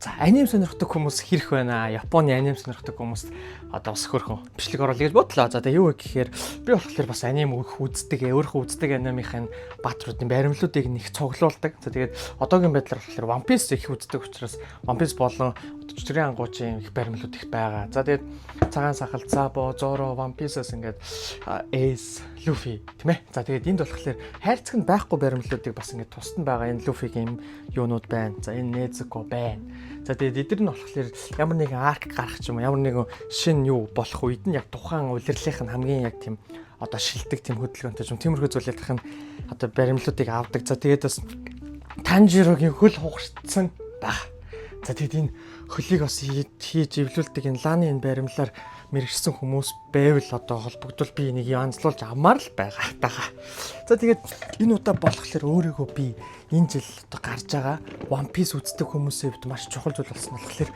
За, аним сонирхдаг хүмүүс хэрэг байна. Японы аним сонирхдаг хүмүүст одоо бас хөрхөн бичлэг оруулъя гэж бодлоо. За, тэгээ юу вэ гэхээр би болохоор бас аним өгөх үздэг, өөрийнхөө үздэг анимынхын баатруудын баримлуудыг нэг цуглуулдаг. За, тэгээд одоогийн байдлаар болохоор One Piece их үздэг учраас One Piece болон чөтгөрийн ангуучийн их баримлууд их байгаа. За, тэгээд цагаан сахал, Сабо, Зоро, One Piece-аас ингээд Ace, Luffy, тийм ээ. За, тэгээд энд болохоор хайрцаг нь байхгүй баримлуудыг бас ингээд тусад нь байгаа. Энэ Luffy-гийн юунууд байна. За, энэ Nezuko байна. За, тэгээд эдгээр нь болохоор ямар нэгэн arc гарах ч юм уу, ямар нэгэн шин юу болох үед нь яг тухайн улирлынх нь хамгийн яг тийм одоо шилдэг тийм хөдөлгөөнтэй юм, тиймэрхүү зүйлийнх нь одоо баримлуудыг авдаг. За, тэгээд бас Танжирогийн хөл хугарцсан баг. За, тэгээд энэ хөлийг бас хийж эвлүүлдэг энэ лааны энэ баримлаар мэрэгсэн хүмүүс байвал одоо холбогдвол би энийг янзлуулж авмаар л байгаа байгаа. За, тэгээд энэ удаа болохоор өөрийгөө би энэ жил одоо гарч байгаа One Piece үздэг хүмүүсийн хувьд маш чухал зүйл болсон болохоор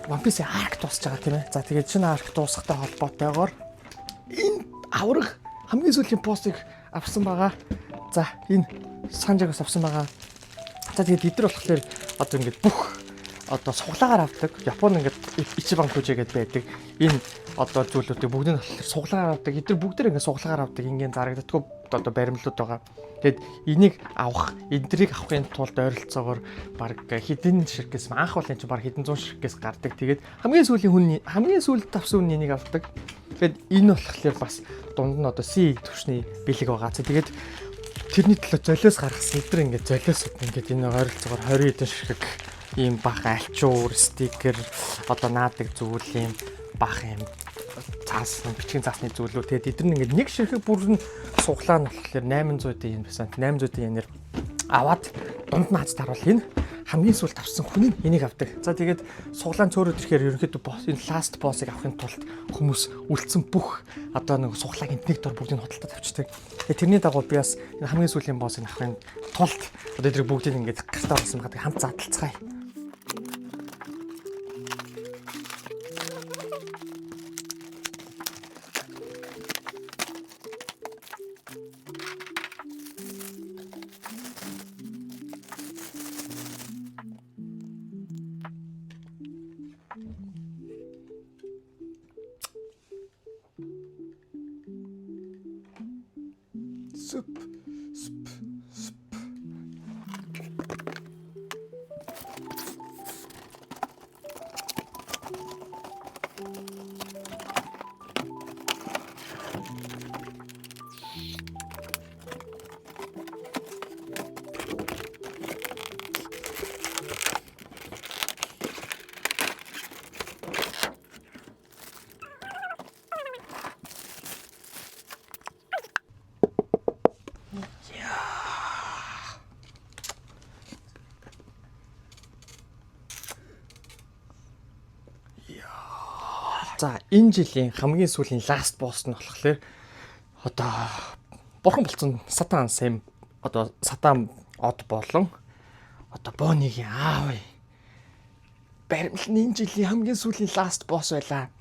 One Piece-ийн arc дуусч байгаа, тийм ээ. За, тэгээд шинэ arc дуусахтай холбоотойгоор энэ авраг хамгийн сүүлийн постыг авсан байгаа. За, энэ Санжагос авсан байгаа. За, тэгээд эдгээр болохоор одоо ингээд бүх одоо суглаагаар авдаг. Япон ингээд Ичибан Кужи гэдээ байдаг. Энэ одоо зүйлүүдийг бүгдийг нь болохоор суглаагаар авдаг. Эдгээр бүгдээр ингээд суглаагаар авдаг. Ингийн зарагддаггүй одоо баримлууд байгаа. Тэгэд энийг авах, эдрийг авахын тулд ойролцоогоор баг хэдэн ширхгээс, анх бол энэ чинь баг хэдэн зуун ширхгээс гардаг. Тэгээд хамгийн сүүлийн хүн, хамгийн сүүлд авсан хүн энийг авдаг. Тэгээд энэ болохоор бас дунд нь одоо C түвшний бэлэг байгаа. За, тэгээд тэрний төлөө золиос гаргасан. Эдгээр ингээд золиос ингээд энэ ойролцоогоор 20 хэдэн ширхэг ийм бахан альчуур, стикер, одоо наадаг зүйл, ийм бах юм цаас, бичгийн цаасны зүйлүүд. Тэгээд эдгээр нь ингээд нэг ширхэг бүр нь суглаа нь болохоор 800 йен байсан. 800 йенээр аваад дунд нь аз таруул энэ хамгийн сүүлд авсан хүн нь энийг авдаг. За, тэгээд суглаан цөөрөд ирэхээр ерөнхийдөө boss, энэ last boss-ыг авахын тулд хүмүүс үлдсэн бүх одоо нэг суглааг нэг дор бүгдийг худалдаад авчдаг. Тэгээд тэрний дагуу би бас энэ хамгийн сүүлийн boss-ыг авахын тулд одоо эдгээр бүгдийг ингээд гартаа болсон байгаа. Хамт задлцгаая. Суп, суп, суп. За, энэ жилийн хамгийн сүүлийн last boss нь болохоор одоо бурхан болсон Сатан Сэм, одоо Сатан од болон одоо Бонигийн аав баримлал нь энэ жилийн хамгийн сүүлийн last boss байлаа.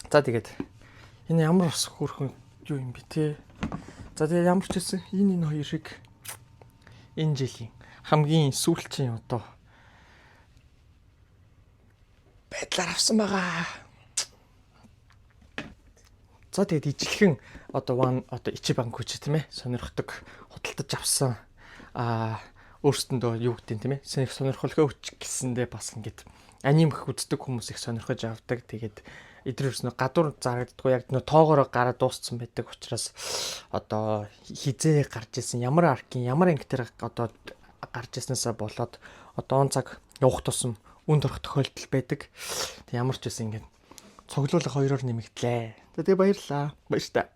За, тэгээд энэ ямар бас хөөрхөн юу юм бэ те. За, тэгээд ямар ч байсан энэ хоёрыг энэ жилийн хамгийн сүүлчийн одоо байдлаар авсан байгаа. За, тэгээд ижилхэн одоо one одоо Ичибан Кужи, тийм ээ, сонирхдаг, худалдаж авсан өөрсдөндөө юу гэдэг юм, тийм ээ, сонирхолтой өч гэсэндээ бас ингээд аним их үздэг хүмүүс их сонирхож авдаг. Тэгээд эдгээр ерөөснө гадуур зарагддаггүй, яг нөө тоогоороо гараад дууссан байдаг учраас одоо хизээ гарч исэн, ямар arc-ын ямар анги дээр одоо гарч ирснээсээ болоод одоо он цаг явах тусам үн төрөх тохиолдол байдаг. Тэг ямар ч байсан ингээд цуглуулга хоёроор нэмэгдлээ. За, тэгээ баярлалаа. Баяртай.